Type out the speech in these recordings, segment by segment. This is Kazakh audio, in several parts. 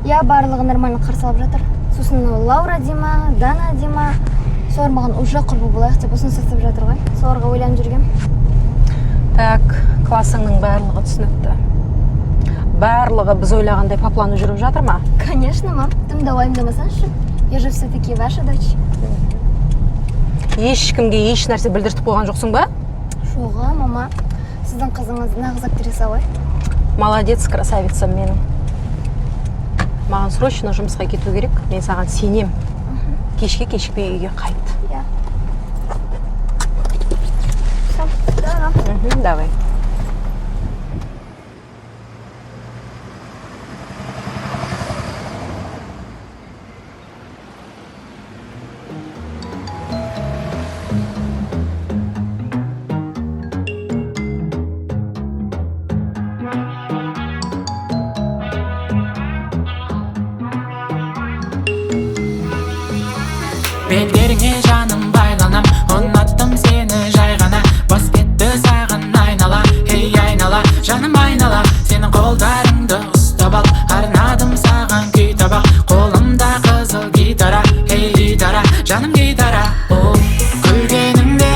Иә, барлығы нормально қарсы алып жатыр. Сосын Лаура Дима, Дана Дима, солар маған уже құрбы болайық деп ұсыныс тастап жатыр ғой. Соларға ойланып жүргем. Так, классыңның барлығы түсінікті. Барлығы біз ойлағандай по плану жүріп жатыр ма? Конечно, мам. Тым да уайымдамасаңшы. Я же все-таки ваша дочь. Ешкімге еш нәрсе білдіртіп қойған жоқсың ба? Жоға, мама. Сіздің қызыңыз нағыз актриса ғой. Молодец, красавица менің. Маған срочно жұмысқа кету керек. Мен саған сенем. Кешке кешікпей үйге қайт. Иә. Все, давай, мам. Мхм, давай. Белдеріңе, жаным, байланам. Ұнаттым сені жай ғана. Бас кетті саған айнала. Ей, айнала, жаным, айнала. Сенің қолдарыңды ұстап ал. Арнадым саған күй табақ. Қолымда қызыл гитара. Ей, гитара, жаным, гитара. О, күлгеніңде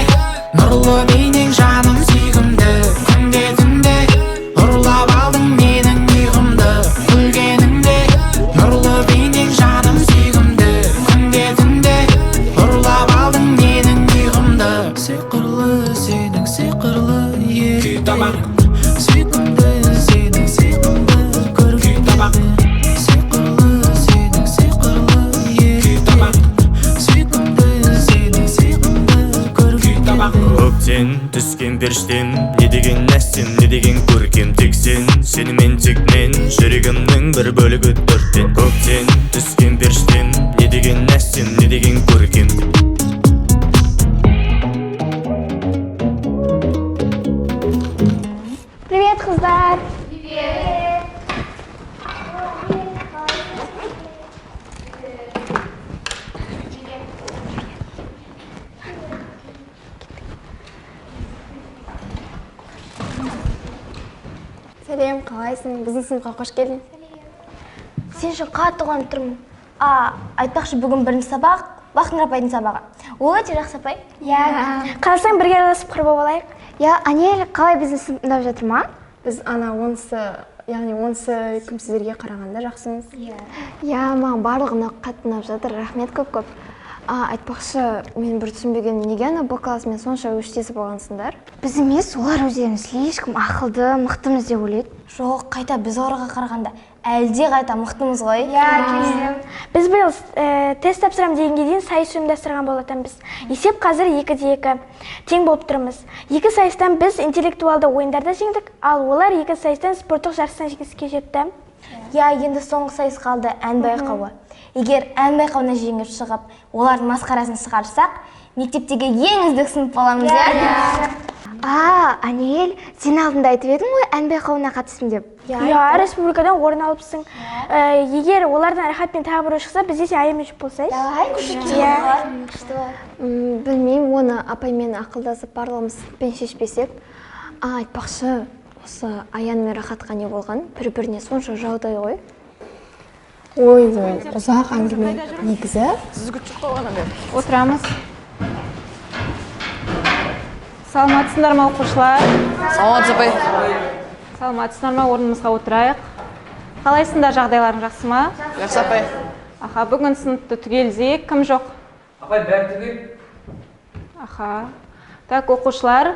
нұрлы бейнең, жаным, сүйкімді. Күнде, түнде ұрлап алдың менің ұйқымды. Күлгеніңде нұрлы бейнең, жаным, сүйкімді. Күнде, түнде ұрлап алдың менің ұйқымды. Сиқырлы сенің, сиқырлы еректерің. Сүйкімді сенің, сиқымды көргендерің. Сиқырлы сенің, сиқырлы еректерің. Сүйкімді сенің, сиқымды көргендерің. Көктен түскен періштем, не деген әсем, не деген көркем. Тек сен, сенімен тек мен. Жүрегімнің бір бөлігі төрттен. Көктен түскен періштем, не деген әсем, не деген көркем. Привет, қыздар. Привет. Сәлем, қалайсың? Біздің сыныпқа қош келдің. Сен үшін қатты қуанып тұрмын. А, айтпақшы, бүгін бірінші сабақ Бақытнұр апайдың сабағы. Ол өте жақсы апай. Иә. Қаласаң, бірге араласып, құрбы болайық. Иә, Анель, қалай, біздің сынып ұнап жатыр ма? Біз ана онысы, яғни онысы кімсіздерге қарағанда жақсымыз. Иә. Иә, маған барлығы қатты ұнап жатыр. Рахмет көп-көп. А, айтпақшы, мен бір түсінбегенім, неге ана Б классымен сонша өштесіп алғансыңдар? Біз емес, олар өздерін слишком ақылды, мықтымыз деп ойлайды. Жоқ, қайта біз оларға қарағанда әлде қайта мықтымыз ғой. Иә, келісемін. Біз биыл тест тапсырамын дегенге дейін сайыс ұйымдастырған болатынбыз. Есеп қазір 2-2. Тең болып тұрмыз. Екі сайыстан біз интеллектуалды ойындарда жеңдік, ал олар екі сайыстан спорттық жарыстан жеңіске жетті. Иә, енді соңғы сайыс қалды, ән байқауы. Егер ән байқауына жеңіп шығып, олардың масқарасын шығарсақ, мектептегі ең үздік сынып боламыз, иә? А, Анель, сен алдында айтып едің ғой, ән байқауына қатыстым деп. Иә, республикадан орын алыпсың. Егер олардан Рахат пен тағы біреу шықса, бізде сен Аян мен болсайшы. Давай, күшті. Білмеймін, оны апаймен ақылдасып, барлығымыз сыныппен шешпесек. А, айтпақшы, осы Аян мен Рахатқа не болған? Бір-біріне сонша жаудай ғой. Ой, ой, ұзақ әңгіме негізі. Отырамыз. Саламатсыңдар ма, оқушылар? Саламатсыз, апай. Саламатсыңдар ма? Орнымызға отырайық. Қалайсыңдар, жағдайларың жақсы ма? Жақсы, апай. Аха, бүгін сыныпты түгелдейік. Кім жоқ? Апай, бәрі түгел. Аха. Так, оқушылар,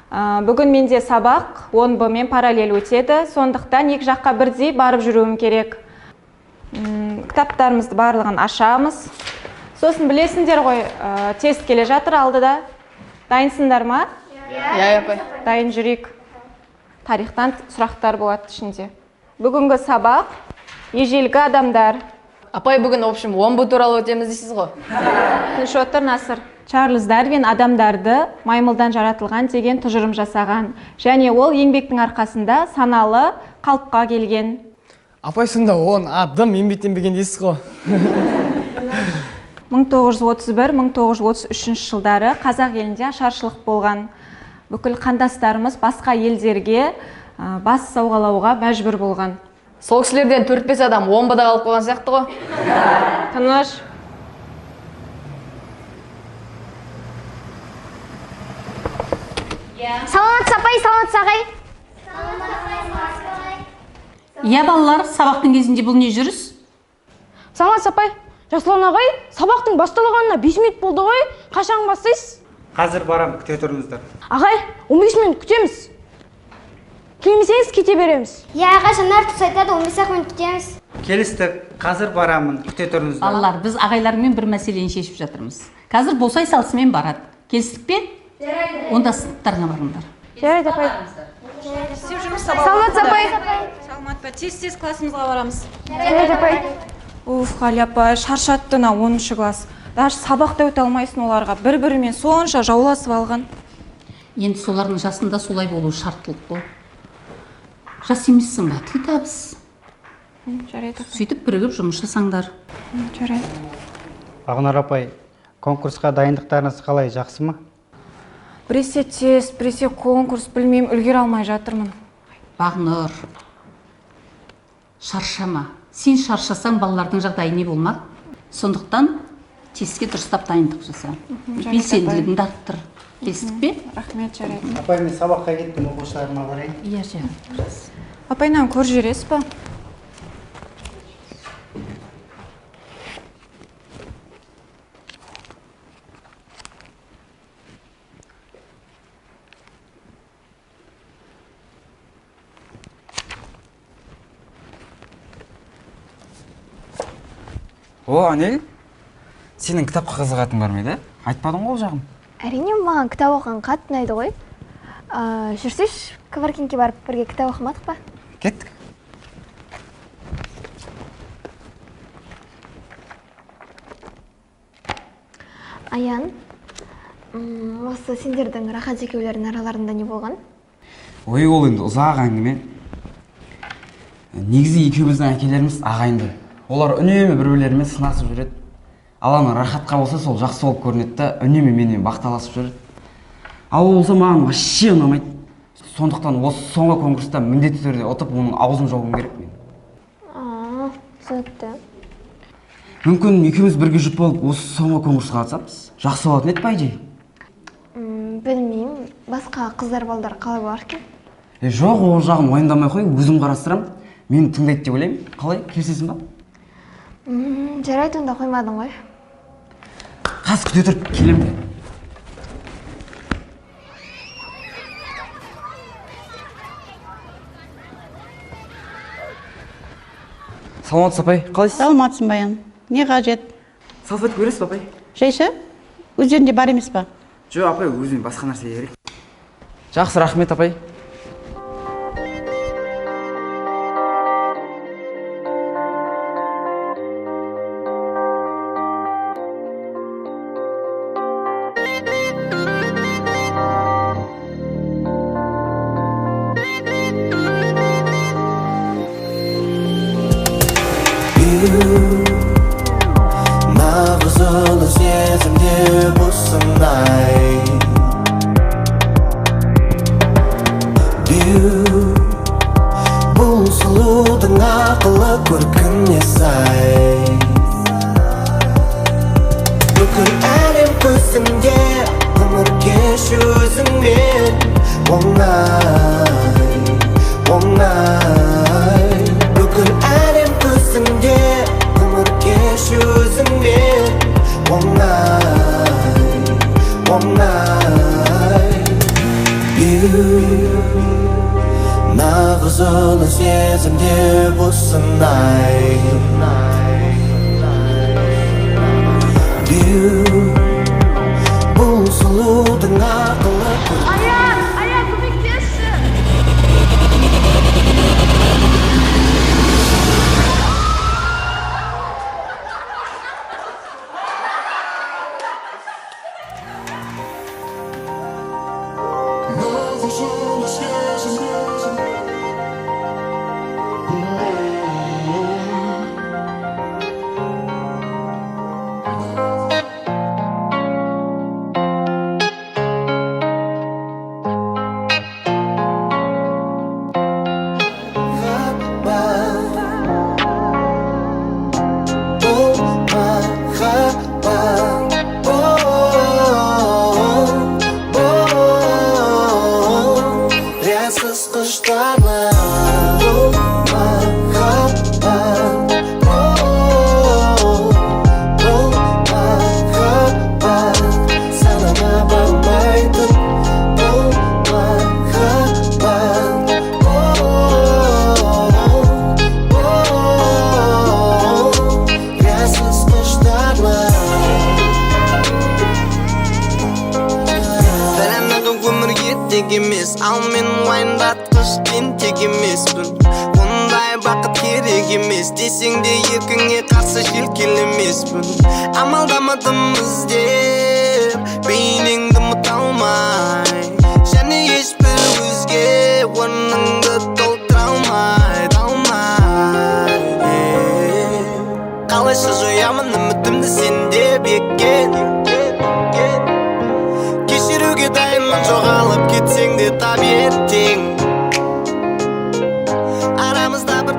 бүгін менде сабақ 10 Б мен параллель өтеді. Сондықтан екі жаққа бірдей барып жүруім керек. Кітаптарымызды барлығын ашамыз. Сосын білесіңдер ғой, тест келе жатыр алдыда. Дайынсыңдар ма? Иә, апай. Дайын жүрейік. Тарихтан сұрақтар болады ішінде. Бүгінгі сабақ ежелгі адамдар. Апай, бүгін, в общем, 10 Б туралы өтеміз дейсіз ғой. Тыныш отыр, Насыр. Чарльз Дарвин адамдарды маймылдан жаратылған деген тұжырым жасаған. Және ол еңбектің арқасында саналы қалыпқа келген. Апай, сонда он адам еңбектенбеген дейсіз ғой. 1931, 1933 жылдары қазақ елінде ашаршылық болған. Бүкіл қандастарымыз басқа елдерге бас сауғалауға мәжбүр болған. Сол кісілерден 4-5 адам Омбыда қалып қойған сияқты ғой. Тыныш. Саламатсыз апай, саламатсыз ағай. Иә, балалар, сабақтың кезінде бұл не жүріс? Саламатсыз апай. Жасұлан ағай, сабақтың басталғанына 5 минут болды ғой. Қашан бастайсыз? Қазір барам, күте тұрыңыздар. Ағай, 15 минут күтеміз. Келмесеңіз кете береміз. Иә, ағай, Жанар дұрыс айтады, 15 минут күтеміз. Келістік, қазір барамын, күте тұрыңыздар. Балалар, біз ағайлармен бір мәселені шешіп жатырмыз. Қазір босай салысымен барады. Келістік пе? Жарайды. Онда сыныптарыңа барыңдар. Жарайды, апай. Істеп жүрміз. Саламатсыз апай. Саламат па? Тез-тез классымызға барамыз. Жарайды, апай. Уф, Ғали апай, шаршатты на 10 класс. Даже сабақ та өте алмайсың оларға. Бір-бірімен сонша жауласып алған. Енді солардың жасында солай болуы шарттылық қой. Жас емессің ба, тіл табыс. Жарайды. Сөйтіп бірігіп жұмыс жасаңдар. Жарайды. Бағнар апай, конкурсқа дайындықтарыңыз қалай, жақсы ма? Біресе тест, біресе конкурс, білмеймін, үлгере алмай жатырмын. Бағнұр, шаршама. Сен шаршасаң, балалардың жағдайы не болмақ? Сондықтан тестке дұрыстап дайындық жаса. Белсенділігіңді арттыр. Келістік пе? Рахмет, жарайды. Апай, мен сабаққа кеттім, оқушыларыма барайын. Иә, жарайды. Апай, мынаны көріп жібересіз ба? О, Анель, сенің кітапқа қызығатың бар ма еді? Айтпадың ғой ол жағын. Әрине, маған кітап оқыған қатты ұнайды ғой. Жүрсейші, коворкингке барып бірге кітап оқымадық па? Кеттік. Аян, осы сендердің Рахат екеулерінің араларында не болған? Ой, ол енді ұзақ әңгіме. Негізі екеуміздің әкелеріміз ағайынды. Олар үнемі бір-бірлерімен сынасып жүреді. Ал ана Рахатқа болса сол жақсы болып көрінеді да, үнемі менімен бақталасып жүреді. Ал ол болса маған вообще ұнамайды. Сондықтан осы соңғы конкурста міндетті түрде ұтып, оның аузын жауым керек мен. Түсінікті. Мүмкін екеуміз бірге жұп болып осы соңғы конкурсқа қатысамыз. Жақсы болатын еді, по идее. Білмеймін, басқа қыздар балдар қалай болар екен? Жоқ, ол жағын уайымдамай қой, өзім қарастырамын. Мені тыңдайды деп ойлаймын. Қалай, келісесің ба? Жарайды, онда қоймадың ғой. Қаз күте тұрып келем. Саламатсыз апай, қалайсыз? Саламатсың, Баян. Не қажет? Салфет көресіз апай? Жайша, өздерінде бар емес па? Жоқ апай, өзіме басқа нәрсе керек. Жақсы, рахмет апай. Нағыз ұлы сезімде бұсынай. Беу, бұл сұлудың ақылы көркіне сай. Бүкіл әлем көзінде, өмір кешу өзіңмен. Оңай, оңай. Бүкіл әлем көзінде, өмір кешу өзіңмен. Оңай, оңай. Беу, нағыз ұлы сезімде бұсынай. Беу, бұл сұлудың ақылы. Аян, Аян, көмектесші! емес. Ал мен уайымдатқыш тентек емеспін. Ондай бақыт керек емес десең де, еркіңе қарсы желкелемеспін. Амалдамадым іздеп, бейнеңді ұмыта алмай. Және ешбір өзге орныңды толтыра алмайды, алмайды. Қалайша жоямын үмітімді сенде беккен? Кешіруге дайынмын, жоғалып кетсең де тап ертең. Арамызда бір